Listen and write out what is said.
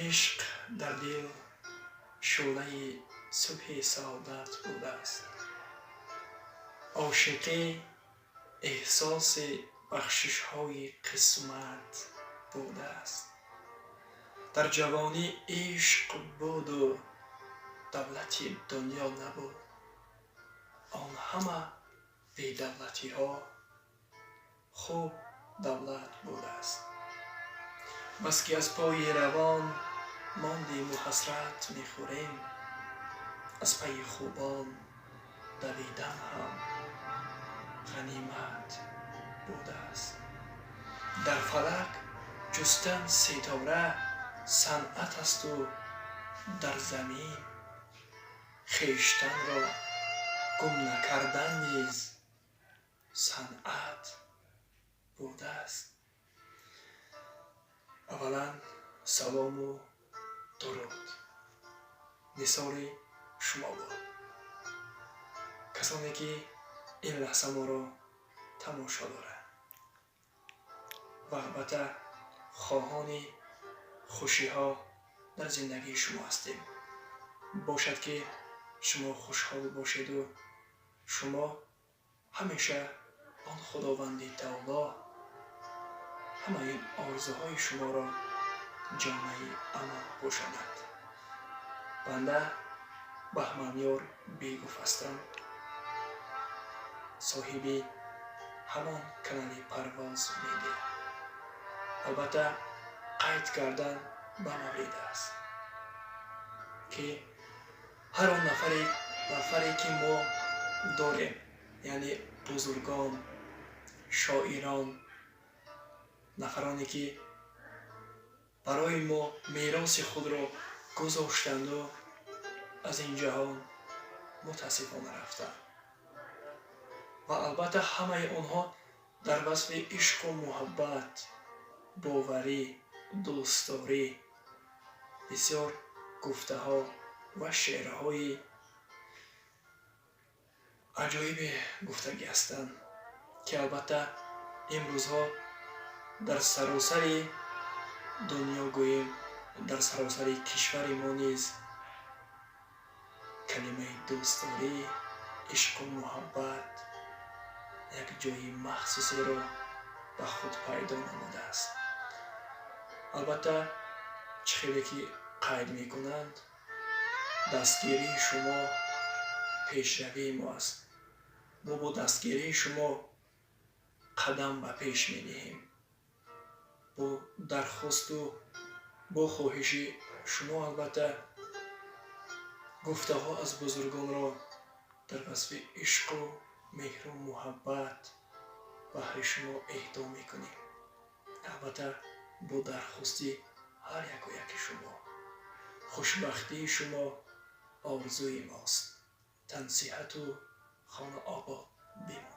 Ишқ дар дил шӯълаи субҳи саодат будааст. Ошиқӣ эҳсоси бахшишҳои қисмат будааст. Дар ҷавонӣ ишқ буду давлати дунё набуд. Он ҳама бедавлатиҳо хуб давлат будааст. Баски аз пои равон мондиму ҳасрат мехӯрем, аз пайи хубон давидан ҳам ғанимат будааст. Дар фалак ҷустан ситора санъат асту дар замин хештанро гум накардан низ санъат будааст. Аввалан, салому дуруд нисори шумо буд, касоне ки ин лаҳза моро тамошо доранд, ва албатта хоҳони хушиҳо дар зиндагии шумо ҳастем. Бошад, ки шумо хушҳол бошеду шумо ҳамеша он Худованди таоло ҳамаи орзуҳои шуморо ҷомаи амал пӯшонад. Банда Баҳманёр Бегов ҳастам, соҳиби ҳамон канали Парвоз Медиа. Албатта, қайд кардан ба маврид аст, ки ҳар он нафаре, ки мо дорем, яъне бузургон, шоирон, нафароне, ки барои мо мероси худро гузоштанду аз ин ҷаҳон мутаассифона рафтанд, ва албатта ҳамаи онҳо дар васфи ишқу муҳаббат, боварӣ, дӯстдорӣ бисёр гуфтаҳо ва шеърҳои аҷоибе гуфтагӣ ҳастанд, ки албатта имрӯзҳо дар саросари дунё, гӯем, дар саросари кишвари мо низ калимаи дӯстдорӣ, ишқу муҳаббат як ҷои махсусеро ба худ пайдо намудааст. Албатта, чӣ хеле ки қайд мекунанд, дастгирии шумо пешравии мо аст. Мо бо дастгирии шумо қадам ба пеш медиҳем. Бо дархосту бо хоҳиши шумо, албатта, гуфтаҳо аз бузургонро дар васфи ишқу меҳру муҳаббат баҳри шумо эҳдо мекунем, албатта бо дархости ҳар яку яки шумо. Хушбахтии шумо орзуи мост. Тансиҳату хона обод бимонед.